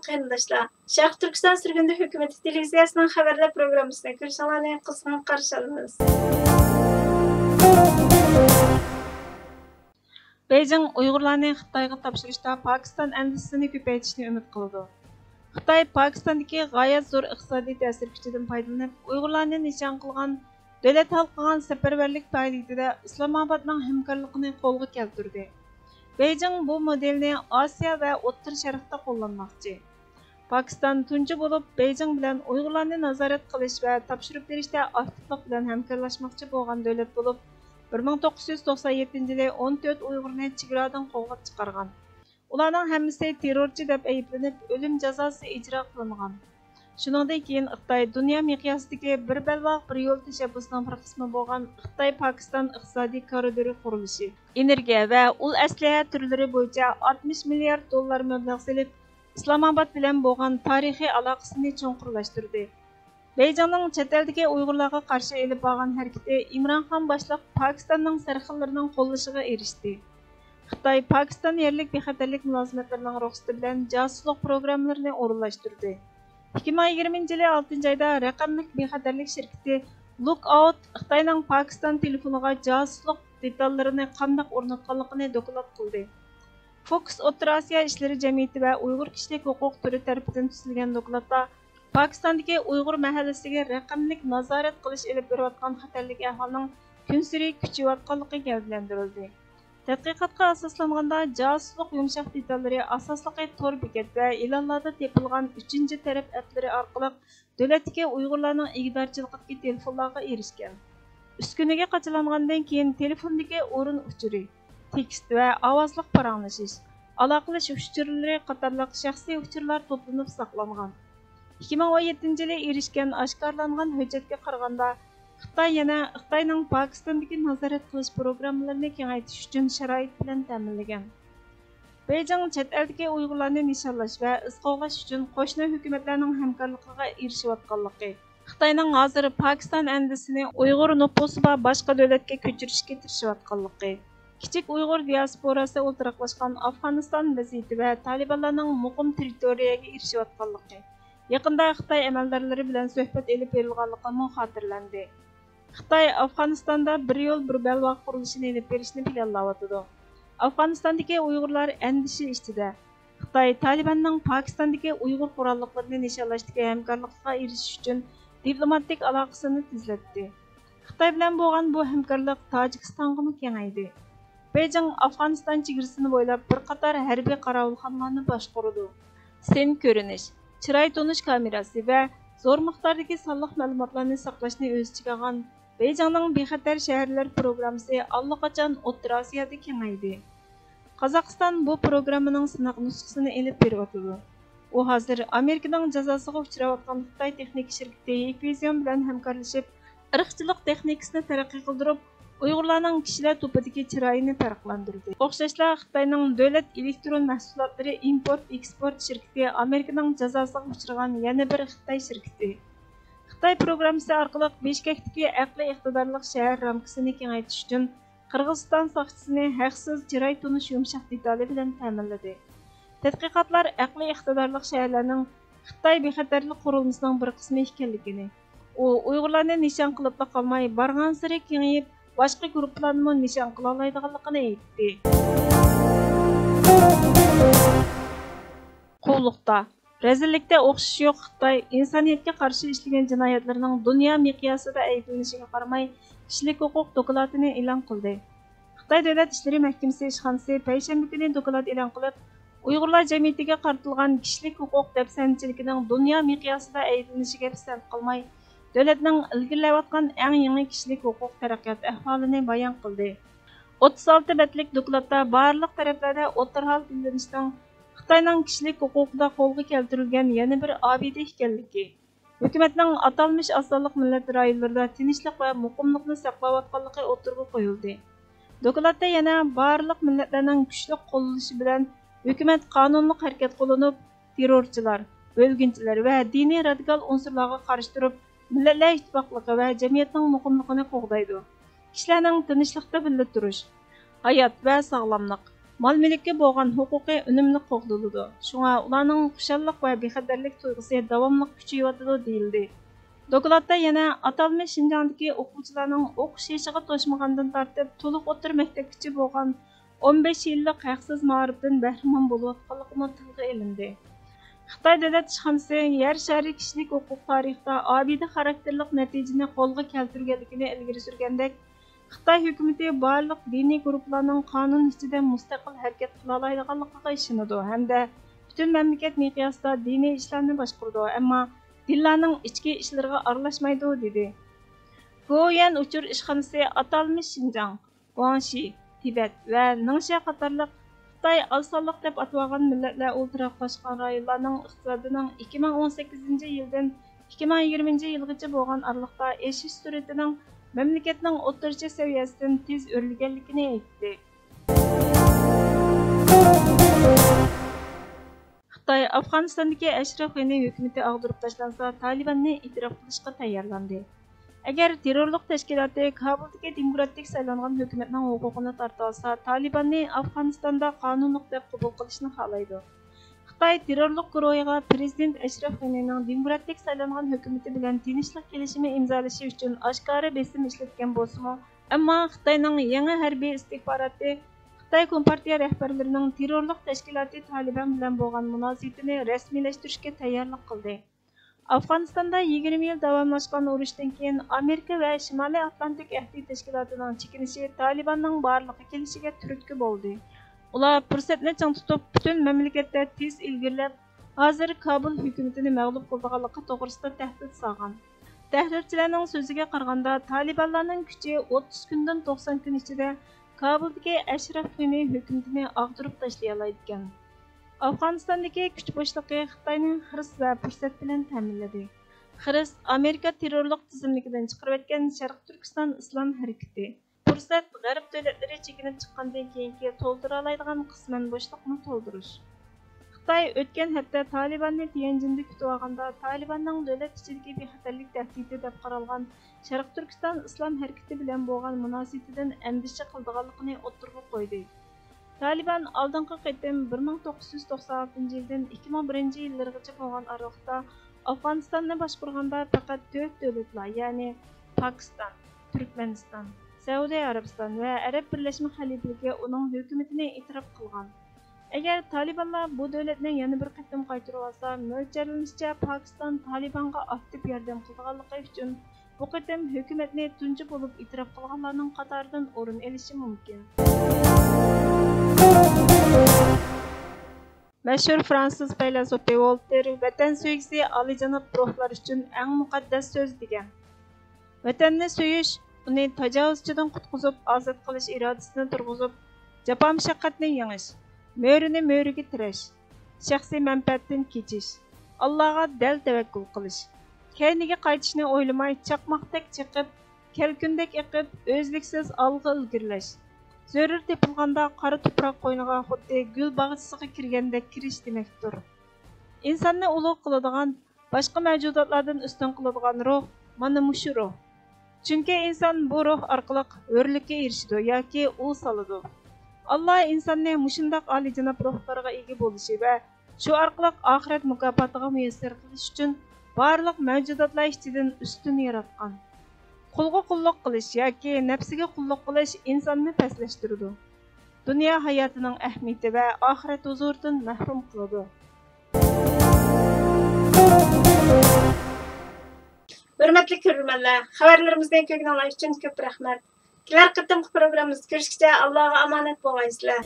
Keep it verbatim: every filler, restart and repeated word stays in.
قېرىنداشلار، شەرقىي تۈركىستان سۈرگۈندە ھۆكۈمىتى تېلېۋىزىيەسىنىڭ خەۋەرلەر پروگراممىسىنى كۆرۈشۈڭلارنى قىزغىن قارشى ئالىمىز. بېيجىڭ ئۇيغۇرلارنى خىتايغا تاپشۇرۇشتا پاكىستان ئەندىزىسىنى كۆپەيتىشنى ئۈمىد قىلىدۇ. خىتاي پاكىستاندىكى غايەت زور ئىقتىسادىي تەسىر كۈچىدىن پايدىلىنىپ، ئۇيغۇرلارنى نىشان قىلغان دۆلەت ھالقىغان سەپەرۋەرلىك پائالىيىتىدە ئىسلامئابادنىڭ ھەمكارلىقىنى قولغا كەلتۈردى. بېيجىڭ بۇ مودېلنى ئاسىيا ۋە ئوتتۇرا شەرقتە قوللانماقچى. پاكىستان تۇنجى بولۇپ بېيجىڭ بىلەن ئۇيغۇرلارنى نازارەت قىلىش ۋە تاپشۇرۇپ بېرىشتە ئاكتىپلىق بىلەن ھەمكارلاشماقچى بولغان دۆلەت بولۇپ، بىر مىڭ توققۇز يۈز توقسان يەتتىنچى يىلى ئون تۆت ئۇيغۇرنى چېگرادىن قوغلاپ چىقارغان. ئۇلارنىڭ ھەممىسى تېررورچى دەپ ئەيىبلىنىپ، ئۆلۈم جازاسى ئىجرا قىلىنغان. شۇنىڭدىن كېيىن خىتاي دۇنيا مىقياسىدىكى بىر بەلباغ، بىر يول تەشەببۇسىنىڭ بىر قىسمى بولغان خىتاي پاكىستان ئىقتىسادىي كارىدورى قۇرۇلۇشى، ئېنېرگىيە ۋە ئۇل ئەسلىھە تۈرلىرى بويىچە ئاتمىش مىليارد دوللار مەبلەغ سېلىپ، ئىسلامئاباد بىلەن بولغان تارىخىي ئالاقىسىنى چوڭقۇرلاشتۇردى. بېيجىڭنىڭ چەت ئەلدىكى ئۇيغۇرلارغا قارشى ئېلىپ بارغان ھەرىكىتى ئىمران خان باشلىق پاكىستاننىڭ سەرخىللىرىنىڭ قوللىشىغا ئېرىشتى. خىتاي پاكىستان يەرلىك بىخەتەرلىك مۇلازىمەتلىرىنىڭ رۇخسىتى بىلەن جاسۇسلۇق پروگراممىلىرىنى ئورۇنلاشتۇردى. ئىككى مىڭ يىگىرمىنچى يىلى ئالتىنچى ئايدا رەقەملىك بىخەتەرلىك شىركىتى لۇك ئاۋۇت خىتاينىڭ پاكىستان تېلېفونىغا جاسۇسلۇق دېتاللىرىنى قانداق ئورناتقانلىقىنى دوكلات قىلدى. فوكۇس ئوتتۇرا ئاسىيا ئىشلىرى جەمئىيىتى ۋە ئۇيغۇر كىشىلىك ھوقۇق تۈرى تەرىپىدىن تۈزۈلگەن دوكلاتتا پاكىستاندىكى ئۇيغۇر مەھەللىسىگە رەقەملىك نازارەت قىلىش ئېلىپ بېرىۋاتقان خەتەرلىك ئەھۋالنىڭ كۈنسېرى كۈچىيىۋاتقانلىقى گەۋدىلەندۈرۈلدى. تەتقىقاتقا ئاساسلانغاندا، جاسۇسلۇق يۇمشاق دېتاللىرى ئاساسلىقى تور بېكەت ۋە ئېلانلاردا تېپىلغان ئۈچىنچى تەرەپ ئەپلىرى ئارقىلىق دۆلەتتىكى ئۇيغۇرلارنىڭ ئىگىدارچىلىقىدىكى تېلېفونلارغا ئېرىشكەن. ئۈسكۈنىگە قاچىلانغاندىن كېيىن، تېلېفوندىكى ئورۇن ئۇچۇرى، تېكىست ۋە ئاۋازلىق پاراڭلىشىش، ئالاقىلىشىش ئۇچۇرلىرى قاتارلىق شەخسىي ئۇچۇرلار توپلىنىپ ساقلانغان. ئىككى مىڭ ئون يەتتىنچى يىلى ئېرىشكەن ئاشكارىلانغان ھۆججەتكە قارىغاندا، خىتاي يەنە خىتاينىڭ پاكىستاندىكى نازارەت قىلىش پروگراممىلىرىنى كېڭەيتىش ئۈچۈن شارائىت بىلەن تەمىنلىگەن. بېيجىڭ چەت ئەلدىكى ئۇيغۇرلارنى نىشانلاش ۋە ئىز قوغلاش ئۈچۈن قوشنا ھۆكۈمەتلەرنىڭ ھەمكارلىقىغا ئېرىشىۋاتقانلىقى، خىتاينىڭ ھازىر پاكىستان ئەندىزىسىنى ئۇيغۇر نوپۇسى بار باشقا دۆلەتكە كۆچۈرۈشكە تىرىشىۋاتقانلىقى، كىچىك ئۇيغۇر دىياسپوراسى ئولتۇراقلاشقان ئافغانىستان ۋەزىيىتى ۋە تالىبانلارنىڭ مۇقىم تېررىتورىيەگە ئېرىشىۋاتقانلىقى، يېقىندا خىتاي ئەمەلدارلىرى بىلەن سۆھبەت ئېلىپ بېرىلغانلىقىمۇ خاتىرىلەندى. خىتاي ئافغانىستاندا بىر يول، بىر بەلباغ قۇرۇلۇشىنى ئېلىپ بېرىشنى پىلانلاۋاتىدۇ. ئافغانىستاندىكى ئۇيغۇرلار ئەندىشە ئىچىدە. خىتاي تالىباننىڭ پاكىستاندىكى ئۇيغۇر قوراللىقلىرىنى نىشانلاشتىكى ھەمكارلىقىغا ئېرىشىش ئۈچۈن دىپلوماتىك ئالاقىسىنى تېزلەتتى. خىتاي بىلەن بولغان بۇ ھەمكارلىق تاجىكىستانغىمۇ كېڭەيدى. بېيجىڭ ئافغانىستان چېگرىسىنى بويلاپ بىر قاتار ھەربىي قاراۋۇلخانىلارنى باشقۇرىدۇ. سىن كۆرۈنۈش، چىراي تونۇش كامېراسى ۋە زور مىقداردىكى سانلىق مەلۇماتلارنى ساقلاشنى ئۆز ئىچىگە ئالغان بېيجىڭنىڭ بىخەتەر شەھەرلەر پروگراممىسى ئاللىقاچان ئوتتۇرا ئاسىيادا كېڭەيدى. قازاقىستان بۇ پروگراممىنىڭ سىناق نۇسخىسىنى ئېلىپ بېرىۋاتىدۇ. ئۇ ھازىر ئامېرىكىنىڭ جازاسىغا ئۇچراۋاتقان خىتاي تېخنىكا شىركىتى ھىكۋىزيون بىلەن ھەمكارلىشىپ، ئىرقچىلىق تېخنىكىسىنى تەرەققىي قىلدۇرۇپ، ئۇيغۇرلارنىڭ كىشىلەر توپىدىكى چىرايىنى پەرقلەندۈردى. ئوخشاشلا، خىتاينىڭ دۆلەت ئېلېكترون مەھسۇلاتلىرى ئىمپورت ئېكسپورت شىركىتى ئامېرىكىنىڭ جازاسىغا ئۇچرىغان يەنە بىر خىتاي شىركىتى. خىتاي پروگراممىسى ئارقىلىق بىشكەكتىكى ئەقلىي ئىقتىدارلىق شەھەر رامكىسىنى كېڭەيتىش ئۈچۈن قىرغىزىستان ساقچىسىنى ھەقسىز چىراي تونۇش يۇمشاق دېتالى بىلەن تەمىنلىدى. تەتقىقاتلار ئەقلىي ئىقتىدارلىق شەھەرلەرنىڭ خىتاي بىخەتەرلىك قۇرۇلمىسىنىڭ بىر قىسمى ئىكەنلىكىنى، ئۇ ئۇيغۇرلارنى نىشان قىلىپلا قالماي، بارغانسېرى كېڭىيىپ، باشقا گۇرۇپپىلارنىمۇ نىشان قىلالايدىغانلىقىنى ئېيتتى. قۇۋلۇقتا، رەزىللىكتە ئوخشىشى يوق خىتاي ئىنسانىيەتكە قارشى ئىشلىگەن جىنايەتلىرىنىڭ دۇنيا مىقياسىدا ئەيىبلىنىشىگە قارىماي، كىشىلىك ھوقۇق دوكلاتىنى ئېلان قىلدى. خىتاي دۆلەت ئىشلىرى مەھكىمىسى ئىشخانىسى پەيشەنبە كۈنى دوكلات ئېلان قىلىپ، ئۇيغۇرلار جەمئىيىتىگە قارىتىلغان كىشىلىك ھوقۇق دەپسەندىچىلىكىنىڭ دۇنيا مىقياسىدا ئەيىبلىنىشىگە پىسەنت قىلماي، دۆلەتنىڭ ئىلگىرىلەۋاتقان ئەڭ يېڭى كىشىلىك ھوقۇق تەرەققىيات ئەھۋالىنى بايان قىلدى. ئوتتۇز ئالتە بەتلىك دوكلاتتا بارلىق تەرەپلەردە ئوتتۇرا ھال بىلدۈرۈشنىڭ خىتاينىڭ كىشىلىك ھوقۇقىدا قولغا كەلتۈرۈلگەن يەنە بىر ئابىدە ئىكەنلىكى، ھۆكۈمەتنىڭ ئاتالمىش ئاز سانلىق مىللەت رايونلىرىدا تىنچلىق ۋە مۇقىملىقنى ساقلاۋاتقانلىقى ئوتتۇرىغا قويۇلدى. دوكلاتتا يەنە بارلىق مىللەتلەرنىڭ كۈچلۈك قوللىشى بىلەن ھۆكۈمەت قانۇنلۇق ھەرىكەت قوللىنىپ، تېررورچىلار، بۆلگۈنچىلەر ۋە دىنىي رادىكال ئۇنسۇرلارغا قارشى تۇرۇپ، مىللەتلەر ئىتتىپاقلىقى ۋە جەمئىيەتنىڭ مۇقىملىقىنى قوغدايدۇ. كىشىلەرنىڭ تىنچلىقتا بىللە تۇرۇش، ھايات ۋە ساغلاملىق، مال-مۈلۈككە بولغان ھوقۇقى ئۈنۈملۈك قوغدىلىدۇ. شۇڭا ئۇلارنىڭ خۇشاللىق ۋە بىخەتەرلىك تۇيغۇسى داۋاملىق كۈچىيىۋاتىدۇ، دېيىلدى. دوكلاتتا يەنە ئاتالمىش شىنجاڭدىكى ئوقۇغۇچىلارنىڭ ئوقۇش يېشىغا توشمىغاندىن تارتىپ تولۇق ئوتتۇرا مەكتەپكىچە بولغان ئون بەش يىللىق ھەقسىز مائارىپتىن بەھرىمەن بولۇۋاتقانلىقىمۇ تىلغا ئېلىندى. خىتاي دۆلەت ئىشخانىسى يەر شارى كىشىلىك ھوقۇق تارىخىدا ئابىدە خاراكتېرلىق نەتىجىنى قولغا كەلتۈرگەنلىكىنى ئىلگىرى سۈرگەندەك، خىتاي ھۆكۈمىتى بارلىق دىنىي گۇرۇپپىلارنىڭ قانۇن ئىچىدە مۇستەقىل ھەرىكەت قىلالايدىغانلىقىغا ئىشىنىدۇ ھەمدە پۈتۈن مەملىكەت مىقياسىدا دىنىي ئىشلارنى باشقۇرىدۇ، ئەمما دىنلارنىڭ ئىچكى ئىشلىرىغا ئارىلاشمايدۇ، دېدى. گوۋۇيۈەن ئۇچۇر ئىشخانىسى ئاتالمىش شىنجاڭ، گۇاڭشى، تىبەت ۋە نىڭشيا قاتارلىق خىتاي ئاز سانلىق دەپ ئاتىۋالغان مىللەتلەر ئولتۇراقلاشقان رايونلارنىڭ ئىقتىسادىنىڭ ئىككى مىڭ ئون سەككىزىنچى يىلدىن ئىككى مىڭ يىگىرمىنچى يىلغىچە بولغان ئارىلىقتا ئېشىش سۈرئىتىنىڭ مەملىكەتنىڭ ئوتتۇرىچە سەۋىيەسىدىن تېز ئۆرلىگەنلىكىنى ئېيتتى. خىتاي ئافغانىستاندىكى ئەشرەف غېنى ھۆكۈمىتى ئاغدۇرۇپ تاشلانسا، تالىباننى ئېتىراپ قىلىشقا تەييارلاندى. ئەگەر تېررورلۇق تەشكىلاتى كابۇلدىكى دېموكراتىك سايلانغان ھۆكۈمەتنىڭ ھوقۇقىنى تارتىۋالسا، تالىباننى ئافغانىستاندا قانۇنلۇق دەپ قوبۇل قىلىشنى خالايدۇ. خىتاي تېررورلۇق گۇرۇھىغا پىرېزىدېنت ئەشرەف غېنىنىڭ دېموكراتىك سايلانغان ھۆكۈمىتى بىلەن تىنچلىق كېلىشىمى ئىمزالىشى ئۈچۈن ئاشكارا بېسىم ئىشلەتكەن بولسىمۇ، ئەمما خىتاينىڭ يېڭى ھەربىي ئىستىخباراتى خىتاي كومپارتىيە رەھبەرلىرىنىڭ تېررورلۇق تەشكىلاتى تالىبان بىلەن بولغان مۇناسىۋىتىنى رەسمىيلەشتۈرۈشكە تەييارلىق قىلدى. ئافغانىستاندا يىگىرمە يىل داۋاملاشقان ئۇرۇشتىن كېيىن، ئامېرىكا ۋە شىمالىي ئاتلانتىك ئەھدى تەشكىلاتىنىڭ چېكىنىشى تالىباننىڭ بارلىققا كېلىشىگە تۈرتكە بولدى. ئۇلار پۇرسەتنى چىڭ تۇتۇپ، پۈتۈن مەملىكەتتە تېز ئىلگىرىلەپ، ھازىر كابۇل ھۆكۈمىتىنى مەغلۇپ قىلىدىغانلىقى توغرىسىدا تەھدىت سالغان. تەھلىلچىلەرنىڭ سۆزىگە قارىغاندا، تالىبانلارنىڭ كۈچى ئوتتۇز كۈندىن توقسان كۈن ئىچىدە كابۇلدىكى ئەشرەف غېنى ھۆكۈمىتىنى ئاغدۇرۇپ تاشلىيالايدىكەن. ئافغانىستاندىكى كۈچ بوشلۇقى خىتاينى خىرىس ۋە پۇرسەت بىلەن تەمىنلىدى. خىرىس ئامېرىكا تېررورلۇق تىزىملىكىدىن چىقىرىۋەتكەن شەرقىي تۈركىستان ئىسلام ھەرىكىتى. پۇرسەت غەرب دۆلەتلىرى چېكىنىپ چىققاندىن كېيىنكى تولدۇرالايدىغان قىسمەن بوشلۇقنى تولدۇرۇش. خىتاي ئۆتكەن ھەپتە تالىباننى تيەنجىندە كۈتۈۋالغاندا، تالىباننىڭ دۆلەت ئىچىدىكى بىخەتەرلىك تەھدىتى دەپ قارالغان شەرقىي تۈركىستان ئىسلام ھەرىكىتى بىلەن بولغان مۇناسىۋىتىدىن ئەندىشە قىلىدىغانلىقىنى ئوتتۇرىغا قويدى. تالىبان ئالدىنقى قېتىم بىر مىڭ توققۇز يۈز توقسان ئالتىنچى يىلدىن ئىككى مىڭ بىرىنچى يىللىرىغىچە بولغان ئارىلىقتا ئافغانىستاننى باشقۇرغاندا پەقەت تۆت دۆلەتلا، يەنى پاكىستان، تۈركمەنىستان، سەئۇدى ئەرەبىستان ۋە ئەرەب بىرلەشمە خەلىپىلىكى ئۇنىڭ ھۆكۈمىتىنى ئېتىراپ قىلغان. ئەگەر تالىبانلار بۇ دۆلەتنى يەنە بىر قېتىم قايتۇرۇۋالسا، مۆلچەرلىنىشىچە، پاكىستان تالىبانغا ئاكتىپ ياردەم قىلىدىغانلىقى ئۈچۈن، بۇ قېتىم ھۆكۈمەتنى تۇنجى بولۇپ ئېتىراپ قىلغانلارنىڭ قاتارىدىن ئورۇن ئېلىشى مۇمكىن. مەشھۇر فرانسۇز پەيلاسوپى ۋولتېر ۋەتەن سۆيگۈسى ئالىيجاناب روھلار ئۈچۈن ئەڭ مۇقەددەس سۆز، دېگەن. ۋەتەننى سۆيۈش، ئۇنى تاجاۋۇزچىدىن قۇتقۇزۇپ، ئازاد قىلىش ئىرادىسىنى تۇرغۇزۇپ، جاپا-مۇشەققەتنى يېڭىش، مۆرىنى مۆرىگە تىرەش، شەخسىي مەنپەئەتتىن كېچىش، ئاللاغا دەل تەۋەككۈل قىلىش، كەينىگە قايتىشنى ئويلىماي، چاقماقتەك چېقىپ، كەلكۈندەك ئېقىپ، ئۈزلۈكسىز ئالغا ئىلگىرىلەش، زۆرۈر تېپىلغاندا قارا توپراق قوينىغا خۇددى گۈل باغچىسىغا كىرگەندەك كىرىش دېمەكتۇر. ئىنساننى ئۇلۇغ قىلىدىغان، باشقا مەۋجۇداتلاردىن ئۈستۈن قىلىدىغان روھ مانا مۇشۇ روھ. چۈنكى ئىنسان بۇ روھ ئارقىلىق ھۆرلۈككە ئېرىشىدۇ ياكى ئۇل سالىدۇ. ئاللا ئىنساننى مۇشۇنداق ئالىيجاناب روھلارغا ئىگە بولۇشى ۋە شۇ ئارقىلىق ئاخىرەت مۇكاپاتىغا مۇيەسسەر قىلىش ئۈچۈن بارلىق مەۋجۇداتلار ئىچىدىن ئۈستۈن ياراتقان. قۇلغا قۇللۇق قىلىش ياكى نەپسىگە قۇللۇق قىلىش ئىنساننى پەسلەشتۈرىدۇ. دۇنيا ھاياتىنىڭ ئەھمىيىتى ۋە ئاخىرەت ھۇزۇرىدىن مەھرۇم قىلىدۇ. ھۆرمەتلىك كۆرۈرمەنلەر، خەۋەرلىرىمىزنى كۆرگىنىڭلار ئۈچۈن كۆپ رەھمەت. كېلەر قېتىمقى پروگراممىمىزدا كۆرۈشكىچە ئاللاغا ئامانەت بولغايسىلەر.